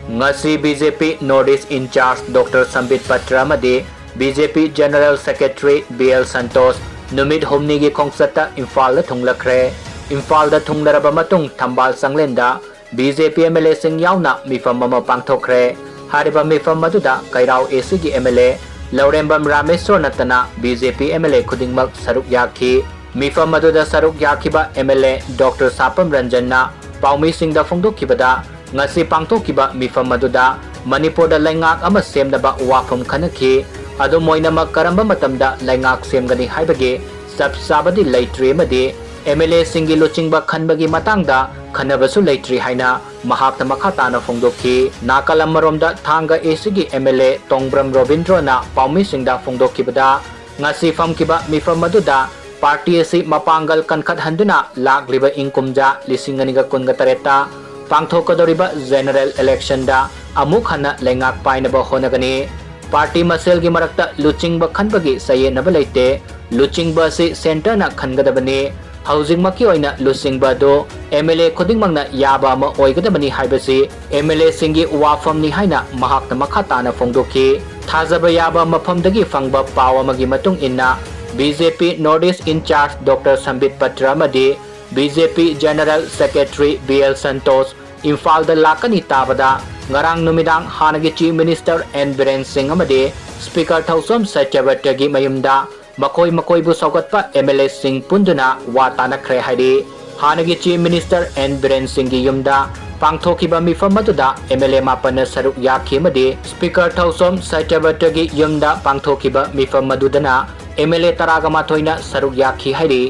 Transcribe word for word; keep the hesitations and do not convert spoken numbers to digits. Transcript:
ꯉꯁꯤ BJP North East in-charge Doctor ꯁꯝꯕꯤꯠ Patra ꯑꯃꯗꯤ BJP General Secretary BL Santosh ꯅꯨꯃꯤꯠ ꯍꯨꯝꯅꯤꯒꯤ ꯈꯣꯡꯆꯠꯇ ꯏꯝꯐꯥꯜꯗ ꯊꯨꯡꯂꯈ꯭ꯔꯦ꯫ ꯏꯝꯐꯥꯜꯗ ꯊꯨꯡꯂꯔꯕ ꯃꯇꯨꯡ ꯊꯝꯕꯥꯜ ꯆꯪꯂꯦꯟꯗ BJP MLAꯁꯤꯡ ꯌꯥꯎꯅ ꯃꯤꯐꯝ ꯑꯃ ꯄꯥꯡꯊꯣꯛꯈ꯭ꯔꯦ꯫ ꯍꯥꯏꯔꯤꯕ ꯃꯤꯐꯝ ꯑꯗꯨꯗ ꯀꯩꯔꯥꯎ ACꯒꯤ MLA ꯂꯧꯔꯦꯝꯕꯝ ꯔꯥꯃꯦꯁꯣꯔ ꯅꯠꯇꯅ BJP MLA ꯈꯨꯗꯤꯡꯃꯛ ꯁꯔꯨꯛ ꯌꯥꯈꯤ꯫ ꯃꯤꯐꯝ ꯑꯗꯨꯗ ꯁꯔꯨꯛ ꯌꯥꯈꯤꯕ MLA Doctor ꯁꯥꯄꯝ ꯔꯟꯖꯟꯅ ꯄꯥꯎꯃꯤꯁꯤꯡꯗ ꯐꯣꯡꯗꯣꯛꯈꯤꯕꯗ, ꯉꯁꯤ ꯄꯥꯡꯊꯣꯛꯈꯤꯕ ꯃꯤꯐꯝ ꯑꯗꯨꯗ ꯃꯅꯤꯄꯨꯔꯗ ꯂꯩꯉꯥꯛ ꯑꯃ ꯁꯦꯝꯅꯕ ꯋꯥꯐꯝ ꯈꯟꯅꯈꯤ꯫ ꯑꯗꯨꯝ ꯑꯣꯏꯅꯃꯛ ꯀꯔꯝꯕ ꯃꯇꯝꯗ ꯂꯩꯉꯥꯛ ꯁꯦꯝꯒꯅꯤ ꯍꯥꯏꯕꯒꯤ ꯆꯞ ꯆꯥꯕꯗꯤ ꯂꯩꯇ꯭ꯔꯤ ꯑꯃꯗꯤ MLAꯁꯤꯡꯒꯤ ꯂꯨꯆꯤꯡꯕ ꯈꯟꯕꯒꯤ ꯃꯇꯥꯡꯗ ꯈꯟꯅꯕꯁꯨ ꯂꯩꯇ꯭ꯔꯤ ꯍꯥꯏꯅ ꯃꯍꯥꯛꯅ ꯃꯈꯥ ꯇꯥꯅ ꯐꯣꯡꯗꯣꯛꯈꯤ꯫ ꯅꯥꯀꯜ ꯑꯃꯔꯣꯝꯗ ꯊꯥꯡꯒ ACꯒꯤ MLA ꯇꯣꯡꯕ꯭ꯔꯝ ꯔꯣꯕꯤꯟꯗ꯭ꯔꯣꯅ ꯄꯥꯎꯃꯤꯁꯤꯡꯗ ꯐꯣꯡꯗꯣꯛꯈꯤꯕꯗ, ꯉꯁꯤ ꯐꯝꯈꯤꯕ ꯃꯤꯐꯝ ꯑꯗꯨꯗ ꯄꯥꯔꯇꯤ ꯑꯁꯤ ꯃꯄꯥꯡꯒꯜ ꯀꯟꯈꯠꯍꯟꯗꯨꯅ ꯂꯥꯛꯂꯤꯕ ꯏꯪ ꯀꯨꯝꯖꯥ ꯂꯤꯁꯤꯡ ꯑꯅꯤꯒ ꯀꯨꯟꯒ ꯇꯔꯦꯠꯇ ꯄꯥꯡꯊꯣꯛꯀꯗꯧꯔꯤꯕ general electionꯗ ꯑꯃꯨꯛ ꯍꯟꯅ ꯂꯩꯉꯥꯛ ꯄꯥꯏꯅꯕ ꯍꯣꯠꯅꯒꯅꯤ꯫ ꯄꯥꯔꯇꯤ ꯃꯁꯦꯜꯒꯤ ꯃꯔꯛꯇ ꯂꯨꯆꯤꯡꯕ ꯈꯟꯕꯒꯤ ꯆꯌꯦꯠꯅꯕ ꯂꯩꯇꯦ꯫ ꯂꯨꯆꯤꯡꯕ ꯑꯁꯤ centreꯅ ꯈꯟꯒꯗꯕꯅꯤ꯫ ꯍꯧꯖꯤꯛꯃꯛꯀꯤ ꯑꯣꯏꯅ ꯂꯨꯆꯤꯡꯕ ꯑꯗꯨ MLA ꯈꯨꯗꯤꯡꯃꯛꯅ ꯌꯥꯕ ꯑꯃ ꯑꯣꯏꯒꯗꯕꯅꯤ ꯍꯥꯏꯕꯁꯤ MLAꯁꯤꯡꯒꯤ ꯋꯥꯐꯝꯅꯤ ꯍꯥꯏꯅ ꯃꯍꯥꯛꯅ ꯃꯈꯥ ꯇꯥꯅ ꯐꯣꯡꯗꯣꯛꯈꯤ꯫ ꯊꯥꯖꯕ ꯌꯥꯕ ꯃꯐꯝꯗꯒꯤ ꯐꯪꯕ ꯄꯥꯎ ꯑꯃꯒꯤ ꯃꯇꯨꯡ ꯏꯟꯅ, BJP North East in-charge Doctor ꯁꯝꯕꯤꯠ Patra ꯑꯃꯗꯤ BJP General Secretary BL Santosh ꯏꯝꯐꯥꯜꯗ ꯂꯥꯛꯀꯅꯤ ꯇꯥꯕꯗ, ꯉꯔꯥꯡ ꯅꯨꯃꯤꯗꯥꯡ ꯍꯥꯟꯅꯒꯤ Chief Minister ꯑꯦꯟ ꯕꯤꯔꯦꯟ ꯁꯤꯡ ꯑꯃꯗꯤ Speaker ꯊꯧꯁꯣꯝ ꯁꯇ꯭ꯌꯕ꯭ꯔꯇꯒꯤ ꯃꯌꯨꯝꯗ ꯃꯈꯣꯏ ꯃꯈꯣꯏꯕꯨ ꯁꯧꯒꯠꯄ MLAꯁꯤꯡ ꯄꯨꯟꯗꯨꯅ ꯋꯥ ꯇꯥꯅꯈ꯭ꯔꯦ ꯍꯥꯏꯔꯤ꯫ ꯍꯥꯟꯅꯒꯤ Chief Minister ꯑꯦꯟ ꯕꯤꯔꯦꯟ ꯁꯤꯡꯒꯤ ꯌꯨꯝꯗ ꯄꯥꯡꯊꯣꯛꯈꯤꯕ ꯃꯤꯐꯝ ꯑꯗꯨꯗ MLA ꯃꯥꯄꯟꯅ ꯁꯔꯨꯛ ꯌꯥꯈꯤ ꯑꯃꯗꯤ Speaker ꯊꯧꯁꯣꯝ ꯁꯇ꯭ꯌꯕ꯭ꯔꯇꯒꯤ ꯌꯨꯝꯗ ꯄꯥꯡꯊꯣꯛꯈꯤꯕ ꯃꯤꯐꯝ ꯑꯗꯨꯗꯅ MLA ꯇꯔꯥꯒ ꯃꯥꯊꯣꯏꯅ ꯁꯔꯨꯛ ꯌꯥꯈꯤ ꯍꯥꯏꯔꯤ꯫